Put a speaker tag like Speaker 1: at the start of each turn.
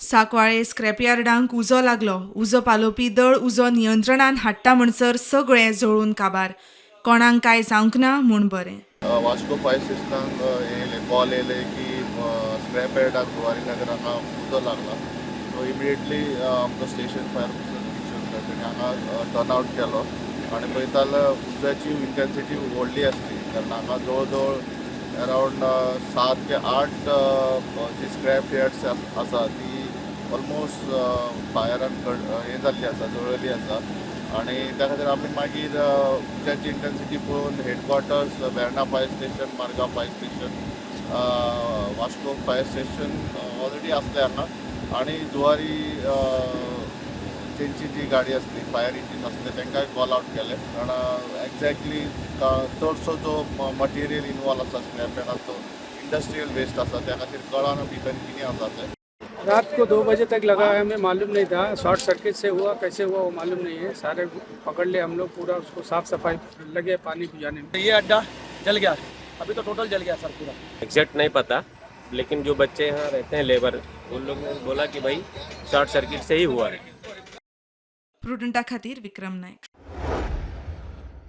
Speaker 1: सांकवाळे स्क्रॅपयार्डांक उजो लागलो. उजो पालोवपी दळ उजो नियंत्रणान हाडटा म्हणसर सगळें जळून काबार. कोणाक कांय जावंक ना म्हूण बरें.
Speaker 2: वास्को फायर स्टेशनाक येयले, कॉल येयले की स्क्रॅप यार्डाक जुवारी नगर हांगा उजो लागला. सो इमिडिएटली आमचो station fire officer Kishore sir, तेणी हांगा टर्न आवट केलो आनी पळयता जाल्यार उज्याची इंटेन्सिटी व्हडली आसली, कारण हांगा जवळ जवळ अरावंड 7 ते 8 जी स्क्रॅप यार्ड्स आसा ती ऑलमोस्ट फायरान हें जाल्ली आसा, जळ्ळली आसा. आणि त्या खातीर आमी मागीर उज्याची इंटेन्सिटी पळोवन headquarters, Verna fire station, Margao fire station, Vasco fire station already आसले हांगा आणि जुवारी तेंची जी गाडी आसली, फायर इंजीन आसले, तांकांय कॉल आवट केले, कारण एग्जॅक्टली चडसो जो मटेरियल इनवॉल्व आसा स्क्रॅप यार्डान तो इंडस्ट्रियल वेस्ट आसा. त्या खातीर कळना भितर कितें आसा तें.
Speaker 3: रात को 2 बजे तक लगा है, हमें मालूम नहीं था. शॉर्ट सर्किट से हुआ, कैसे हुआ, वो मालूम नहीं है. सारे पकड़ लिए हम लोग पूरा उसको, साफ सफाई लगे पानी बुझाने में.
Speaker 4: ये अड्डा जल गया. अभी तो टोटल जल गया सर पूरा.
Speaker 5: एग्जैक्ट नहीं पता, लेकिन जो बच्चे यहाँ रहते हैं लेबर, उन लोग ने बोला कि भाई, शॉर्ट सर्किट से ही हुआ है.
Speaker 1: प्रुडंटा खातीर विक्रम नायक.